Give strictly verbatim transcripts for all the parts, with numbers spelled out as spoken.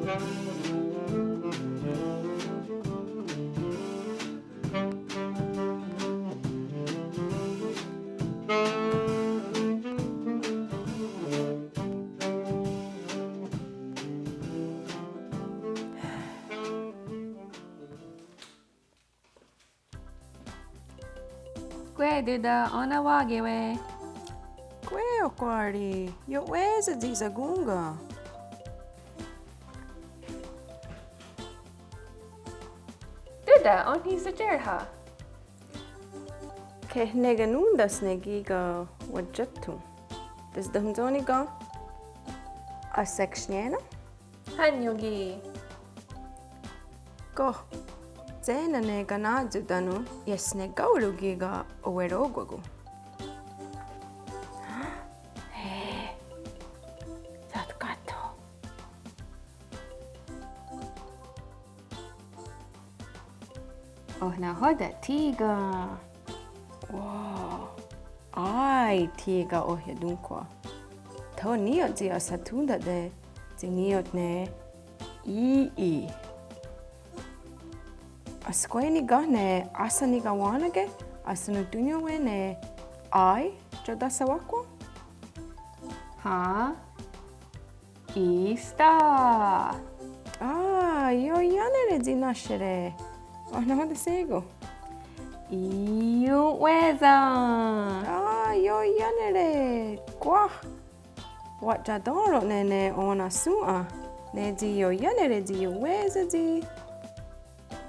Kwah, Tóta, ó:nen wà:ke we'. Kwah, Ohkwá:ri, io'wé:sen tsi shakón:ka. Tóta, oh nihsatiérha? Keh ne kanón:tahs ne kí:ken wa'thiáthon. Tesatonhwentsó:ni ken ahsehksnié:nen? Hánio ki'. Kóh, tsena ne kaná:tson tánon iesnekaó:ron kí:ken oweró:kwakon. Hé, satkáhtho. Oh nahò:ten thí:ken? Wá:i, thí:ken ohiotónhkhwa'. Tho ní:ioht tsi ahsathón:tate' tsi ní:ioht ne í:'i. Ahskwé:ni' ken ne áhsen nikawén:nake' ahsonontónnion ne á:i iotáhsawakwa'? Hen, ísta. Á:, ioiánere tsi náhsere. Oh nahò:ten shé:kon? Io'wé:sen. Á:, ioiánere. Kwah. Wa'thiá:terone' ne ó:nen shòn:'a ne tsi ioiánere tsi io'wé:sen tsi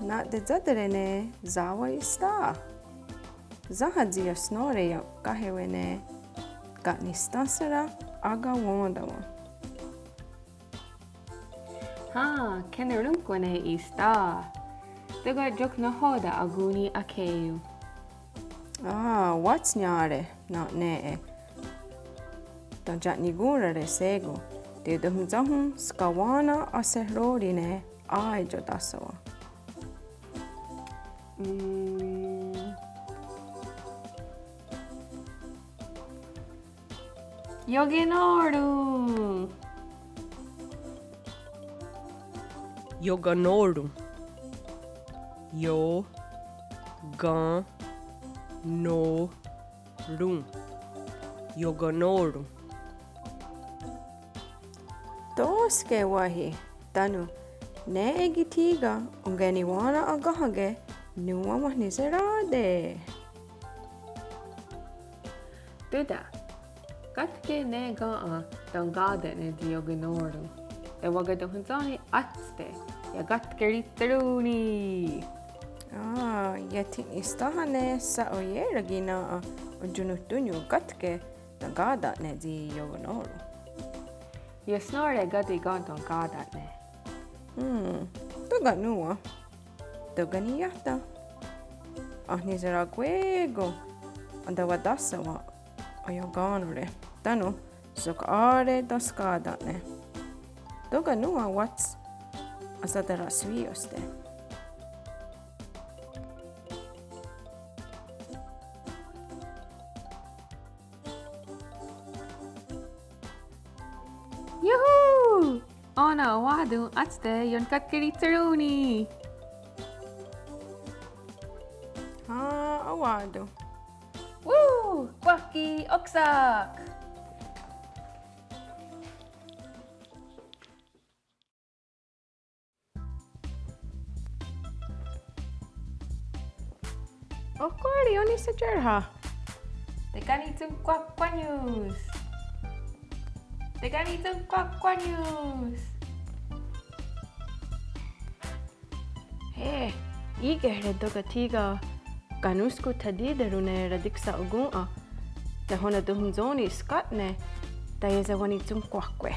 na'tesá:tere' ne sá:wen ísta. Sénha tsi iosnó:re' ionkahí:we' ne ka'nisténhsera akawén:tawen. Hen, kenorónhkhwa' ne ísta. Tóka' io'k nahò:ten akón:ni akhé:ion. Á:, wátsniiá:re' ne nè:'e. Teia'nikòn:rare' shé:kon. Teiotonhwentsóhon skawá:nen ahsehró:ri' ne á:i iotáhsawa'. Mm. Iokenó:ron. Iokenó:ron. Io, ken, nó, ron. Iokenó:ron. Tó:ske wáhi, tánon nè:'e ki' thí:ken onkeniwén:na' akénhake nòn:wa wenhniserá:te'. Tóta, kátke ne ken tonkatá:ne' tsi iokenó:ron? Tewakatonhwentsó:ni átste, iah kátke riterón:ni. Á:, iah thí:ken ísta ne sha'oié:ren ki' nè:'e onkiononhtónnion kátke tonkatá:ne' tsi iokenó:ron. Iosnó:re' káti' ken tonkatá:ne'. Hmm, tóka' nòn:wa. Tóka' ni' iah tho. Wenhniserakwé:kon entewatáhsawen' aionkánere'. Tánon sok á:re' tonhskatá:ne'. Tóka' nòn:wa wátks ahsatera'shwí:iohste'. Iuhú! Ó:nen enwá:ton' átste ionkatkerihtsirón:ni. Á:, enwá:ton'. Wú! Kwah ki' óksa'k. Ohkwá:ri, ó:nen nihsatiérha? Tekani'tsonhkwakkwánios. Tekani'tsonhkwakkwánios. Hé, í:kehre' tóka' thí:ken kanónhskon thatí:teron ne ratiksa'okòn:'a. Tehonatonhontsó:ni skátne' taiesewani'tsonhkwáhkwe'.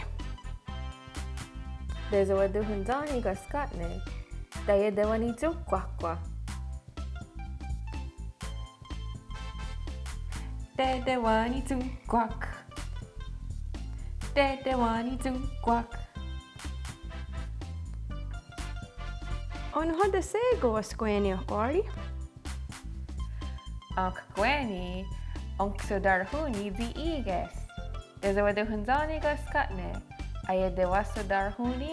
Tesatonhontsó:ni ken skátne' taietewanitsónhkwahkwa'. Tetewanitsónhkwak. Tetewanitsónhkwak. Ó:nen nahò:ten shé:kon, ahskwé:ni' Ohkwá:ri? Ahskwé:ni' onkshotarhón:ni tsi í:ke's. Tesatonhontsó:ni ken skátne' aietewahsotarhón:ni.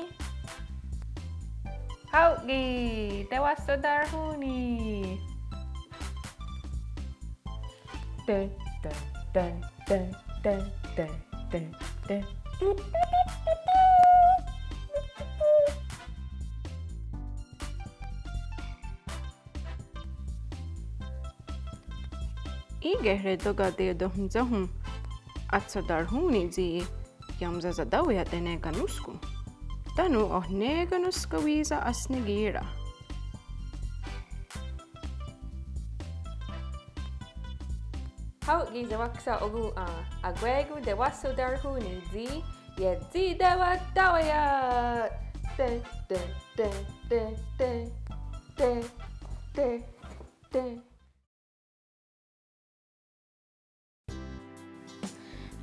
Hao' ki', tewahsotarhón:ni'. Ten, ten, ten, ten, ten, ten, ten, ten. Í:kehre tóka' teiotonhontsóhon ahsotarhón:ni' tsi iamsasatáweia'te' ne kanónhskon tánon ohné:kanos-kawí:sa ahsnekì:ra'. Hao' ki' sewaksa'okòn:'a, akwé:kon tewahsotarhón:ni' tsi ietshitewatáweia'te'. Te, te, te, te, te, te, te, te.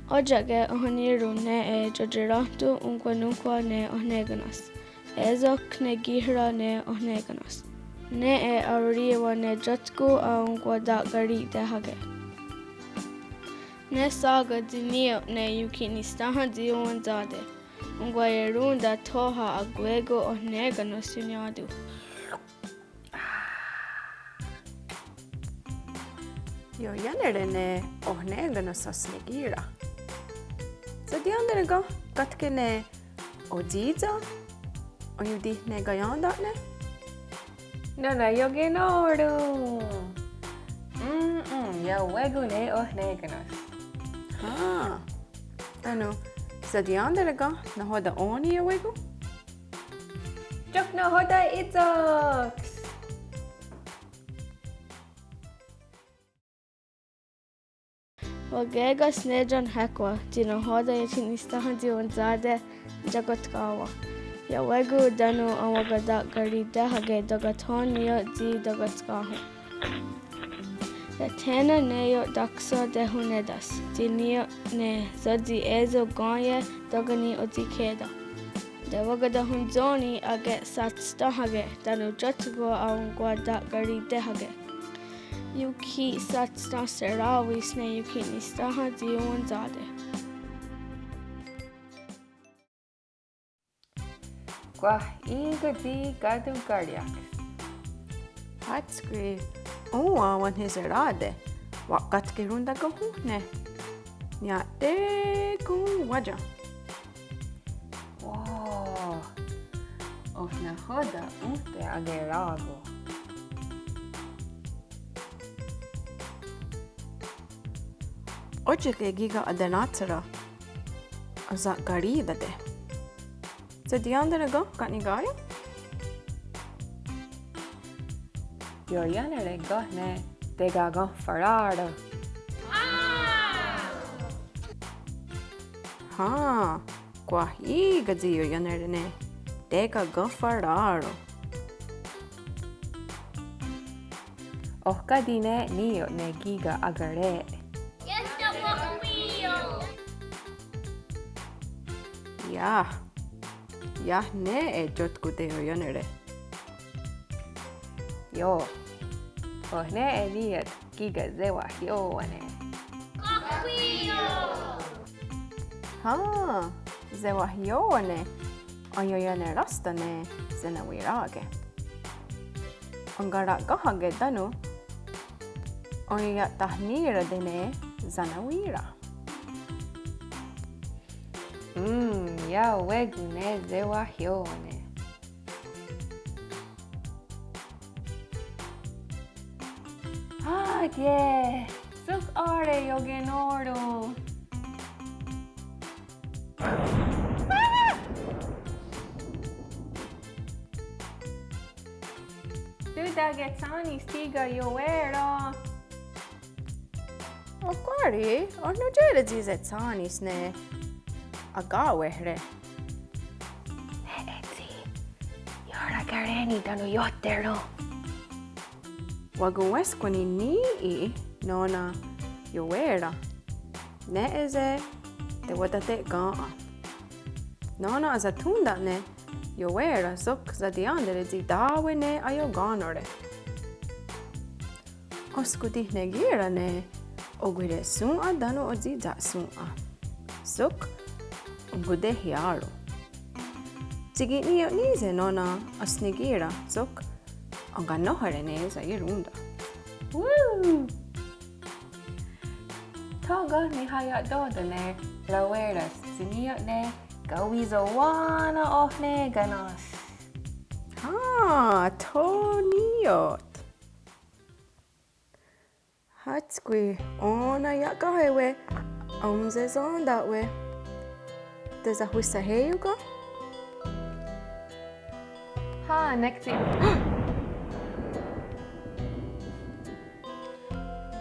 Ótia'ke ohonì:ron' nè:'e tiotierénhton onkwanónhkwa ne ohné:kanos. É:so khnekì:ra' ne ohné:kanos. Nè:'e aorì:wa ne tiótkon aonkwata'karitéhake'. Ne sá:ka tsi ní:ioht ne ionkhwi'nisténha tsi ionwentsá:te'. Onkwaié:ron' thó:ha akwé:kon ohné:kanos ionnià:ton. Ioiánere' ne ohné:kanos ahsnekì:ra'. Saterièn:tare' ken kátke' ne otsì:tsa' iotihnekaién:ta'ne'? Nó:nen iokenó:ron'. Mm, mm, iawé:kon ne ohné:kanos. Há. Tánon saterièn:tare' ken nahò:ten' ó:ni' iawé:kon? Sok nahò:ten' í:seks. Waké:ka's ne tión:hekwa tsi nahò:ten' ioti'nisténha tsi ionwentsá:te' iakotkà:wa. Iawé:kon tánon aonkwata'karitéhake' tóka' tho ní:ioht tsi iakotkà:hon. Iah thé:nen ne iotákson tehonnétas tsi ní:ioht ne sótsi é:so kén:ie tóka' ni' otsikhè:ta. Tewakatonhontsó:ni' ake'satsténhake' tánon tiótkon aonkwata'karitéhake'. Ionkhi'satsténhserá:wis ne ionkhi'nisténha tsi ionwentsá:te'. Kwah í:ken tsi katonhkária'ks. Hátskwi, òn:wa wenhniserá:te', wa'katkerón:ten' kahónhne'. Nia'té:kon wá:yan'. Wá:ha. Oh nahò:ten' ónhte akerá:ko. Ótia'ke kí:ken atenà:tshera ahsa'karí:tate'. Saterièn:tare' ken ká'nikarien'? Ioiánere' ken ne tekakenhwará:ro'. Há, kwah í:ken tsi ioiánere' ne tekakenhwará:ro'. Oh káti' ne ní:ioht ne kí:ken akarè:te'? Iah. Iah nè:'e tiótkon teioiánere'. Ió. Oh nè:'e ní:ioht kí:ken sewahió:wane'. Há, sewahió:wane'. Aionneráhste' ne senawirà:ke. Enkarakà:ke tánon aionniia'tahnì:rate' ne sanawí:ra'. Mm, iawé:kon ne sewahió:wane'. Á:ke', sok á:re iokenó:ron'. Tóta, ketshà:nis thí:ken iowé:ra. Ohkwá:ri, oh nontié:re tsi setshà:nis ne akawè:re'? Nè:'e tsi iorakerè:ni tánon ioté:ren'. Wakon'wéskwani ní:'i nó:nen iowé:ra. Nè:'e se tewatate'kèn:'a. Nó:nen ahsathón:te'ne' iowé:ra sok saterièn:tare' tsi tá:we' ne aiokà:nore'. Oskhotihnekì:ra' ne okwire'shòn:'a tánon otsi'tsa'shòn:'a. Sok onkotehià:ron'. Tsi ki' ní:ioht ní:se nó:nen ahsnekì:ra, sok enkanóhare ne saierón:ta. Woo! Tho ken nihaia'tò:ten ne Rawé:ras, tsi ní:ioht ne kawísewá:nen ohné:kanos. Á, tho ní:ioht. Hátskwi ó:nen ia'káhewe aonsesentà:we. Tesahwihshenhé:ion ken? Há, nek tsi.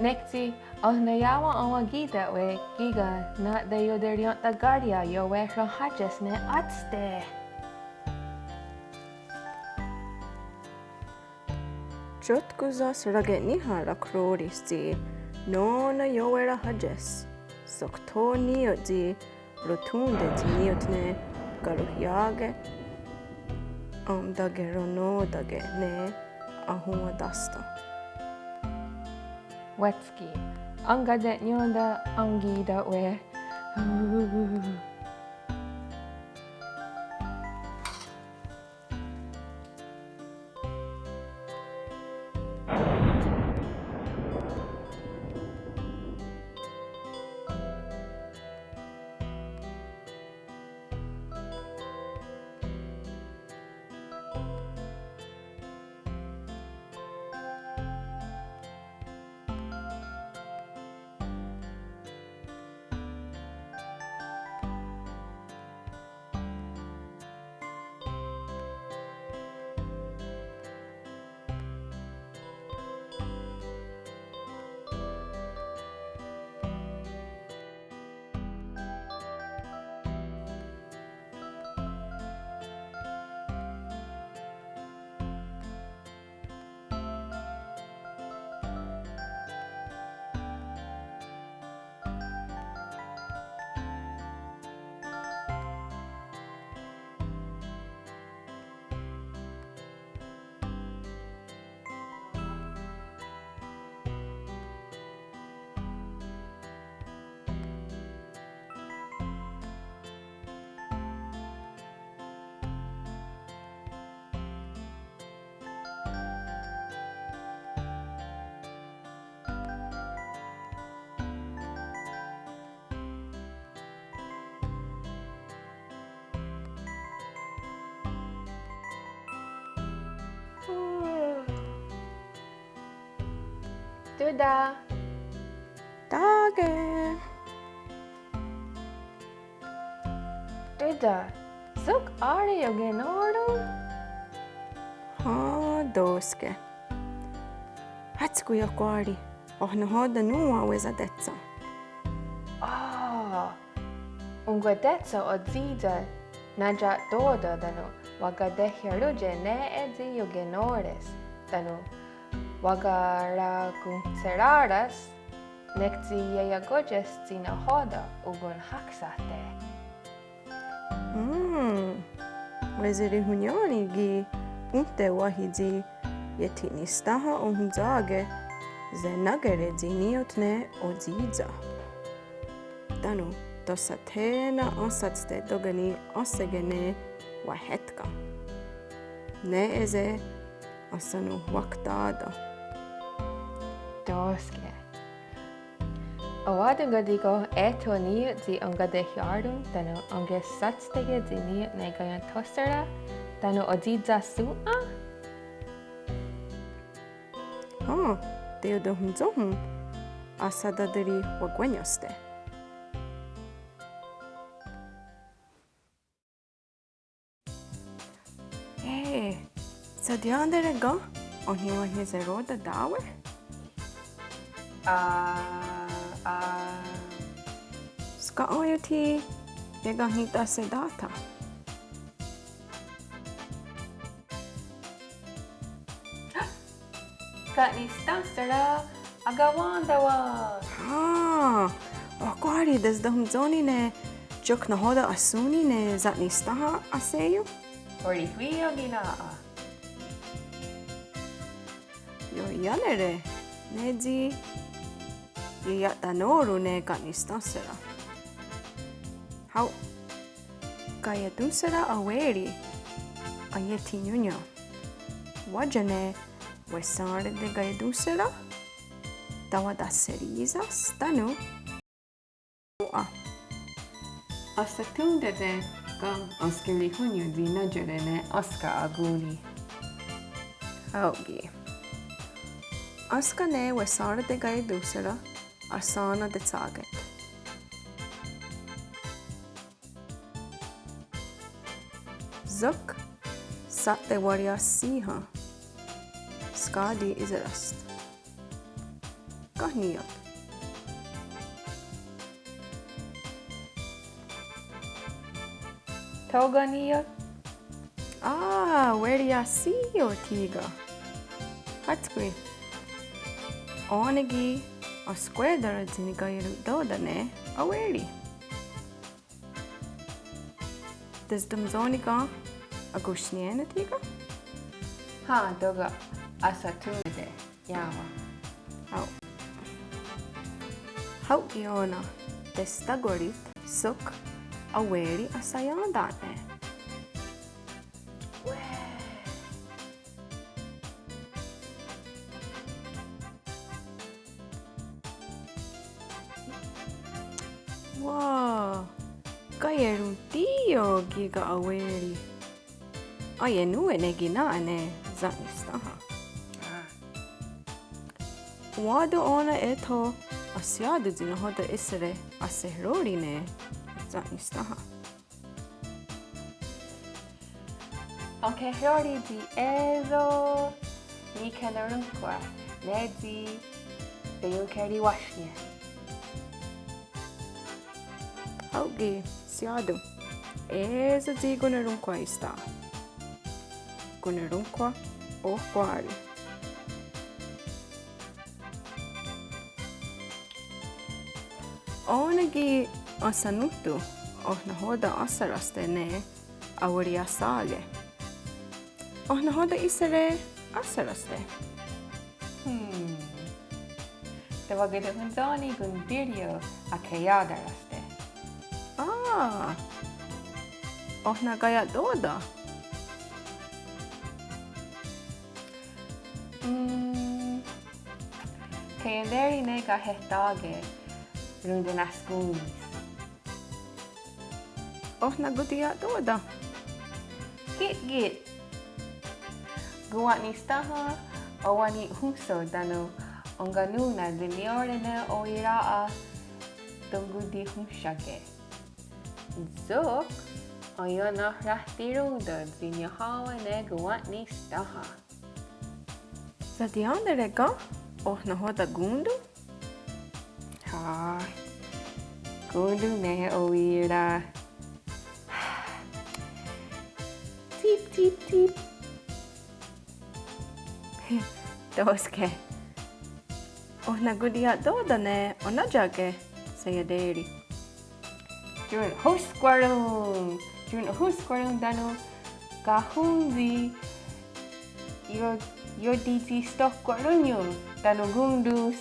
Nek tsi, oh naiá:wen enwakí:ta'we kí:ken na'teioterien'takária iowehrahátie's ne átste. Tiótkon sas rake'níha rakhró:ri tsi nó:nen iowehrahátie's, sok tho ní:ioht tsi rothón:te tsi ní:ioht ne karonhià:ke, aontakerón:take ne ahonwatáhstha. Wátskwi, enkate'nién:ten enkì:ta'we. Tóta. Tá:ke. Tóta, sok á:re iokenó:ron? Hen, tó:ske. Hátskwi ohkwá:ri, oh nahò:ten nòn:wa wesatétshen? Á, onkwatétshen otsì:tsa natia'tò:ten tánon wakatehiaróntie nè:'e tsi iokenó:res tánon wakarakonhserá:rens, nek tsi ieiakótiehs tsi nahò:ten okonhaksáhte. Mm, weserihonnién:ri ki' ónhte wáhi tsi iethi'nisténha ohontsà:ke senákere tsi ní:ioht ne otsì:tsa. Tánon tóhsa thé:nen ahsátste' tóka' ni' ahseke' ne wahétken. Nè:'e se' ahsanonhwaktá:ta. Tó:ske. Enwá:ton ken ki' é:tho ní:ioht tsi enkatehià:ron tánon enkehsátstek tsi ní:ioht ne kaienthóhsera tánon otsì:tsa shòn:'a? Hen, teiotonhontsóhon ahsatáterih wakwení:iohste'. Hé, shatiéntare ken onihwahneseró:ten tá:we'? Á, á. Ska'té:ri, ieka'nihtahsetá:tha. Ka'nisténhsera akawén:tawen. Á, ohkwá:ri, testohontsó:ni ne tió:k nahò:ten ahsón:ni ne sa'nisténha ahsé:yon? Orihwí:io ki' nà:'a. Ioiánere, ne tsi ieia'tanó:ron ne ka'nisténhsera. Háo'. Kaientónhsera awé:ri, aiethihnión:ni. Wá:ton ne wesèn:rate' kaia'tónhsera, tewatahserí:sas tánon Ahsatón:tate' ken ahskerihónnien' tsi naié:ren' ne énska akón:ni. Ó:nen ki' énska ne wesèn:rate' kaia'tónhsera ahsén:nen tetsà:ket. Sok satewatshé:nen skadi í:serast. Ken ní:iat? Tóka' ní:iat? Á:, weriahsí:io' thí:ken. Hátskwi. Ó:nen ki' ahskwè:tare' tsi nikaia'tó:ten' ne Awé:ri. Testontshón:ni ken akohsnié:nen' thí:ken? Hen, tóka' ahsatón:tate' iá:wa. Hao'. Hao' ki' ó:nen testakwarí:te' sok Awé:ri ahsaién:ta'ne'. Wá:, kaia'tón:ten' kí:ken Awé:ri. Aienón:we' ne ki' nà:'a ne sa'nisténha. Wá:ton ó:nen eh tho ahsiá:ton tsi nahò:ten íhsehre' ahsehró:ri' ne sa'nisténha. Enkhehró:ri' tsi é:so nikanerónhkhwa' ne tsi teionkheriwáhsier. Hao' ki' shiá:ton. É:so tsi konerónhkhwa' ísta'. Konerónhkhwa' ohkwá:ri'. Ó:nen ki' ahsanónhton' oh nahò:ten ahseráste' ne Aweriahsá:ke. Oh nahò:ten íhsehre' ahseráste'? Hmm. Tewakatonhwentsó:ni kontírio akheia'tá:raste'. Á:. Oh nakaia'tò:ten'? Mm. Theienté:ri ne kahehtá:ke rontenahskón:nis. Oh nakontiia'tò:ten'? Kit kit. Konwa'nisténha owennihónhso' tánon' enkanón:na tsi niió:re ne owirà:'a tonkontihónhsia'ke'. Sok aiennahrahtirón:ten' tsi niahá:wen' ne konwa'nisténha. Satiéntare' ken oh nahò:ten kón:ton? Á:. Kón:ton ne owirà:'a. Tip tip tip. Tó:ske. Oh nakontiia'tò:ten' ne onén:sake' sheienté:ri. Tiohnhónskwaron. Tiohnhónskwaron tánon' kahón:tsi io-, iotitsistohkwarónnion' tánon' kón:tons.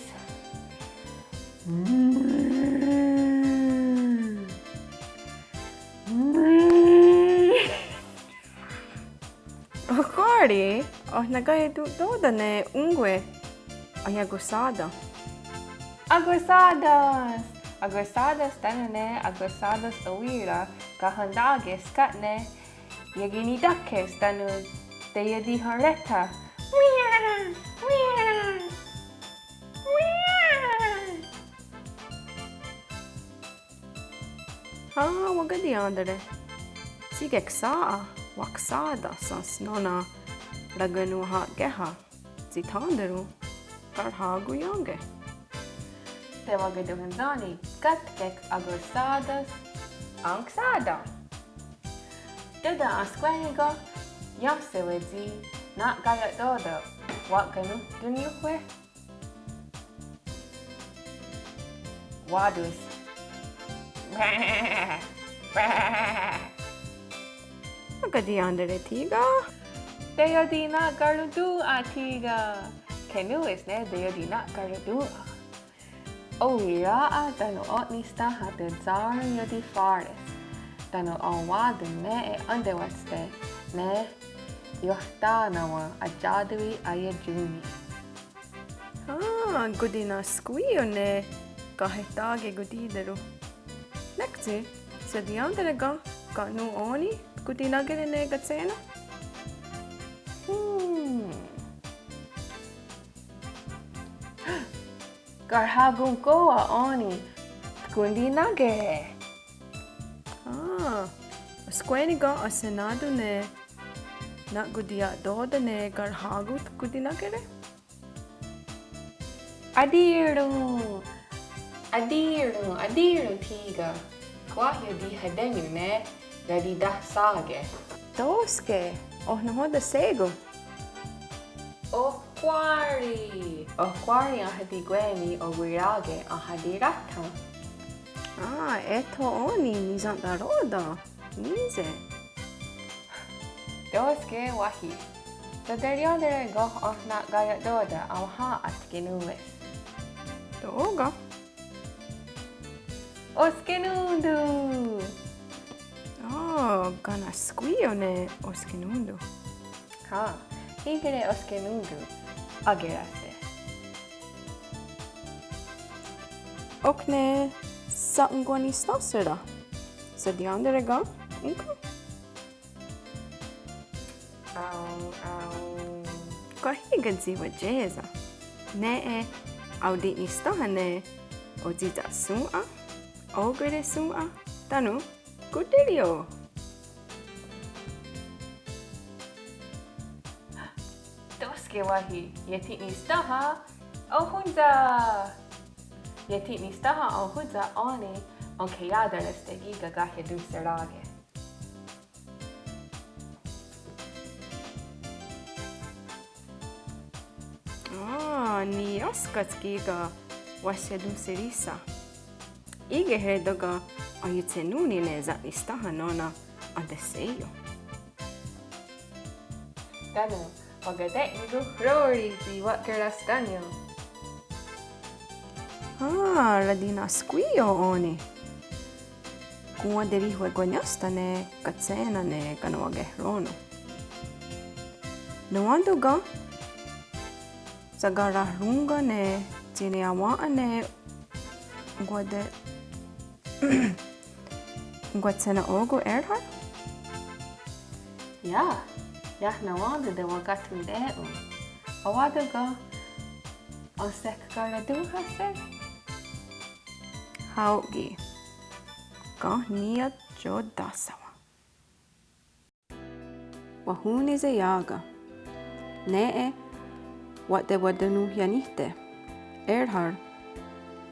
Ohkwá:ri, oh nakaia'tò:ten' ne ón:kwe aiakohsá:tens? Akohsá:tens! Akohsá:tens tánon' ne akohsá:tens owirà:'a kahentá:ke skátne iakinnitákhes tánon' teietihonréhtha. Wí:ia! Wí:ia! Wí:ia! Á:, wakatiéntare'. Tsi keksà:'a waksá:tens nó:nen rakenonha'kéha tsi thén:teron karhá:kon ién:ke. Tewakatonhwentsó:ni kátkek akohsá:tens enhsá:ten'. Tóta' ahskwé:ni ken iénhsewe' tsi na'kaia'tò:ten' wa'kennónhton niiohwe'. Wá:tons. Wakatiéntare' thí:ken. Teiotina'karontòn:'a thí:ken. Kenòn:we's ne teiotina'karontòn:'a. Owirà:'a tánon' o'nisténha tetshén:ron iotiwá:res. Tánon' enwá:ton' nè:'e entewátste' ne Iotánawen atià:tawi aietshón:ni. Ah, kontinahskwí:io ne kahehtà:ke kontì:teron. Nek tsi saterièn:tare ken ka' nón: ó:ni kontinákere ne katshé:nen? Hmm. Karhá:kon kó:wa ó:ni tkontinákere. Ah, enhskwé:ni ken ahsená:ton ne na'kontiia'tò:ten ne karhá:kon tkontinákere? Atí:ron, atí:ron, atí:ron thí:ken. Kwah iotihaténion ne ratitahsá:ke. Tó:ske, oh nahò:ten shé:kon? Ohkwá:ri, ohkwá:ri enhatikwé:ni owirà:ke enhatiráthen. Ah, é:tho ó:ni nisa'taró:ten. Ní:se. Tó:ske wáhi. Saterièn:tare ken oh na'kaia'tò:ten aonhà:'a tkenòn:we's? Tó:ka. Oskenón:ton. Oh, kanahskwí:io ne oskenón:ton. Hen, í:kehre oskenón:ton akerá:ste. Ok ne sakonkwa'nisténhsera. Saterièn:tare ken ónhka? Ao, ao. Kwah í:ken tsi watié:sen. Nè:'e aoti'nisténha ne otsi'tsa'shòn:'a, okereshòn:'a, tánon kontírio. Tó:ske wáhi, iethi'nisténha ohóntsa. Iethi'nisténha ohóntsa ó:ni enkheia'tá:rens tekí:ken kahiatónhserá:ke. Ah, niióskats kí:ken wahiatónhserísha. Í:kehre tóka' aietshennón:ni ne sa'nisténha nó:nen enteshé:ion. Tánon wakate'nikonhró:ri tsi wa'kerasténion. Ah, ratinahskwí:io ó:ni. Konwaterihwekwaniénhste ne katshé:nen ne kanawakehró:non. Nonwén:ton ken sakarahrón:ken ne tsi niiawén:na ne onkwate- onkwatshennen'okòn:'a Erhard? Iah, iah nonwén:ton tewakatonhté:wen. Enwá:ton ken ensekhkaratón:hahse'? Hao' ki'. Ken niiaiotáhsawen. Wahón:nise' iá:ken. Nè:'e wa'tewatenonhienníhte' Erhard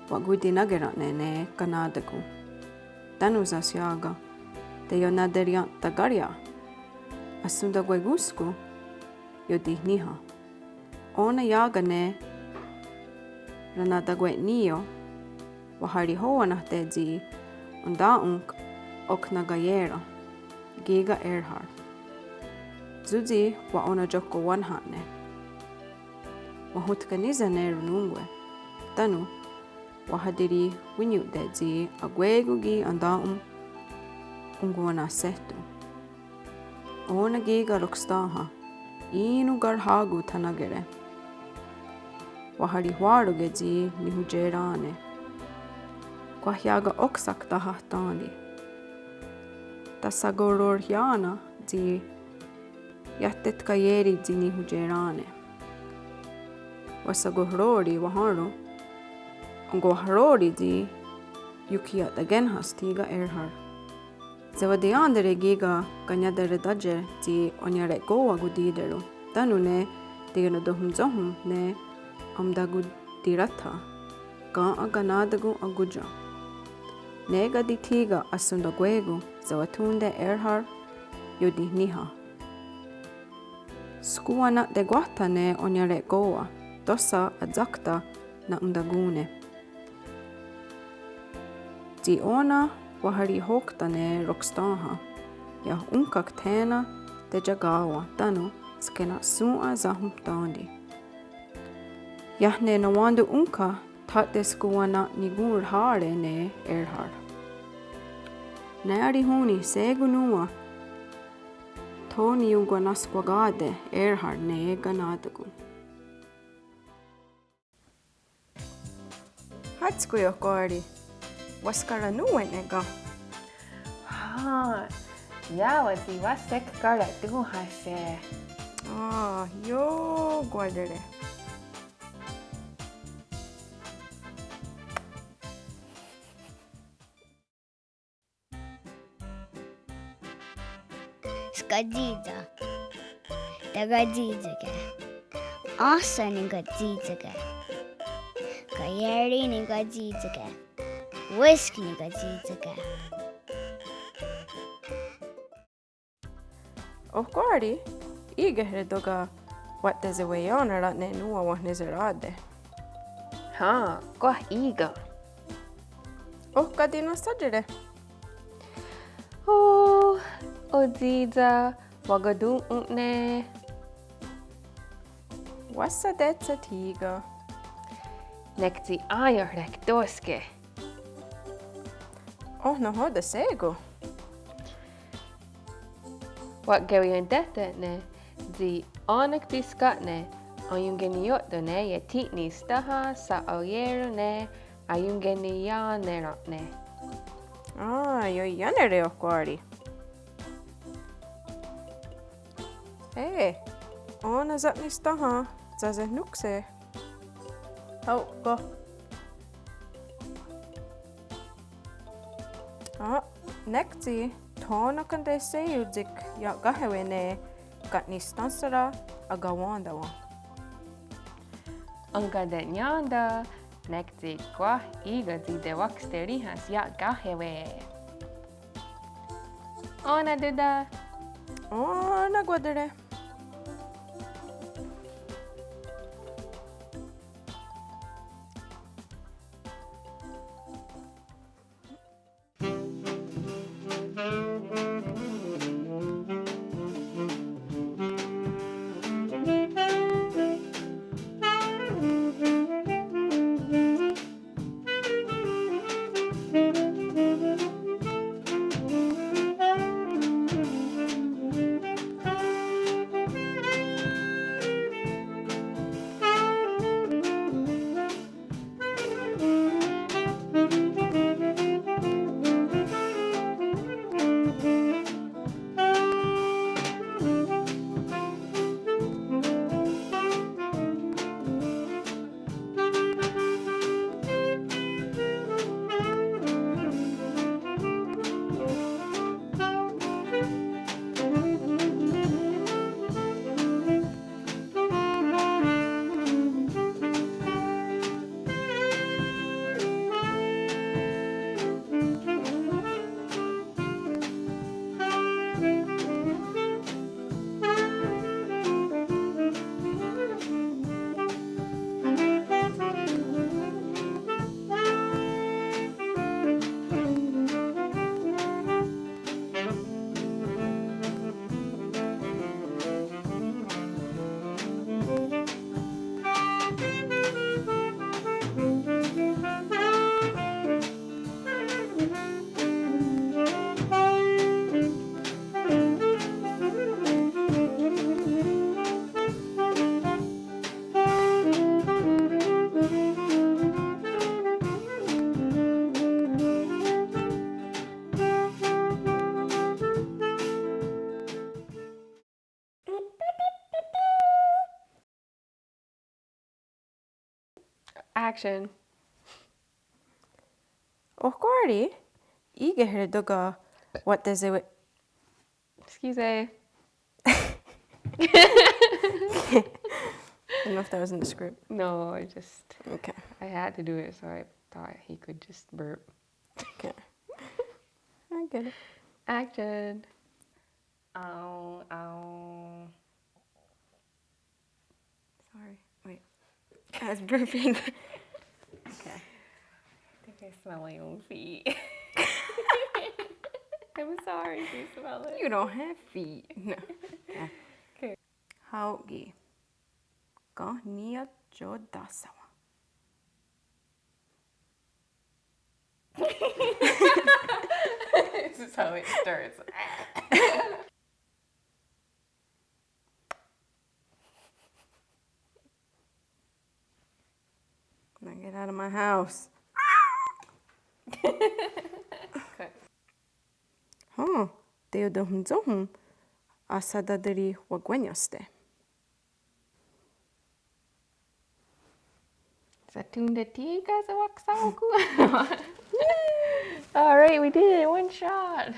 wa'kontinákera'ne' ne kaná:takon. Tánon sá:s iá:ken teionaterièn:takahre'. Ahsontakwekónhskon iotihnihà:'a. Ó:nen iá:ken ne ranatakwé:ni' waharihowanáhte' tsi entà:'on ok nakaié:ren' kí:ken Erhard. Sótsi wa'onatióhkowahón:ne'. Wahontkanírhse' ne ronnón:kwe. Tánon wahatirihwínion' tsi akwé:kon ki' entà:'on onkwana'shéhton'. Ó:nen kí:ken rokstén:ha, í:non karhá:kon thanákere'. Wahari'wà:ronke' tsi nihontié:rane'. Kwah iá:ken óksha tahahtèn:ti. Tahshakohroriá:nen' tsi iah tetkaié:ri tsi nihontié:rane'. Wahshakohró:ri wahèn:ron'. Enkwahró:ri tsi iokhaia'takéhnhas thí:ken Erhard. Sewatiiéntare' kí:ken kaniataretátie' tsi oniare'kó:wa kontí:teron'. Tánon ne teionatonhontsóhon ne aontakontirátha'. Ken akaná:takon akón:tien'. Ne káti thí:ken ahsontakwé:kon sewathón:te' Erhard iotihnihà:'a. Skowá:nen tekwáhtha ne oniare'kó:wa, tóhsa atsákta na'ontakón:ne'. Tsi ó:nen waharihóktha ne rokstén:ha, iah ónhka'k thé:nen teiaká:wen tánon skena'shòn:'a sahonhtén:ti. Iah ne nonwén:ton ónhka tha'teskowá:nen nikonhrhá:re' ne Erhard. Nè:'e arihón:ni shé:kon nòn:wa. Tho niionkwanahskwaká:te, è:rhar ne kaná:takon. Hátskwi, Ohkwá:ri. Wahskaranòn:we'ne' ken? Hen, iá:wen tsi wahsek karatón:hahse'. Á, iokwatere. Skatsì:tsa. Tekatsì:tsake. Áhsen nikatsì:tsake. Kaié:ri nikatsì:tsake. Wísk nikatsì:tsake. Ohkwá:ri, í:kehre tóka' wa'teseweienrá:te' nòn:wa wenhniserá:te'. Hen, kwah í:ken. Oh káti' nahsá:iere'? Oh, otsì:tsa, wakaton'ón:ne'. Wahsatétsha thí:ken. Nek tsi aionhrektóhske'. Oh nahò:ten' shé:kon? Wa'keweientéhta'ne' tsi ó:nen ki' skátne aionkenniió'ten' ne iethi'nisténha sa'oié:ron ne aionkenniiá:nera'ne'. Á, ioiánere' Ohkwá:ri. Hé, ó:nen sa'nisténha sasehnónhkse'. Háo' ken? Á, nek tsi thó:ne ken tsi shé:kon tsi ia'káhewe' ne ka'nisténhsera akawén:tawen. Enkate'nién:ten' nek tsi kwah í:ken tsi tewakhsterí:hens ia'káhewe'. Ó:nen Tóta. Ó:nen Ohkwá:ri. Action. Ohkwá:ri, í:kehre tóka' wa'tesewei- Excuse me. I don't know if that was in the script. No, I just, okay. I had to do it, so I thought he could just burp. Okay. I get it. Action. Ow, ow. Sorry. Wait. I was burping. Okay. I think I smell my own feet. I'm sorry if you smell it. You don't have feet. No. Okay. Okay. Háo' ki'. Ken niiotiò:ten'shà:wen? This is how it starts. Get out of my house. Hó, teiotonhontsóhon ahsatateriwakwénniaste'. Satón:ta' ti' ká:se' waksà:kon. All right, we did it. One shot.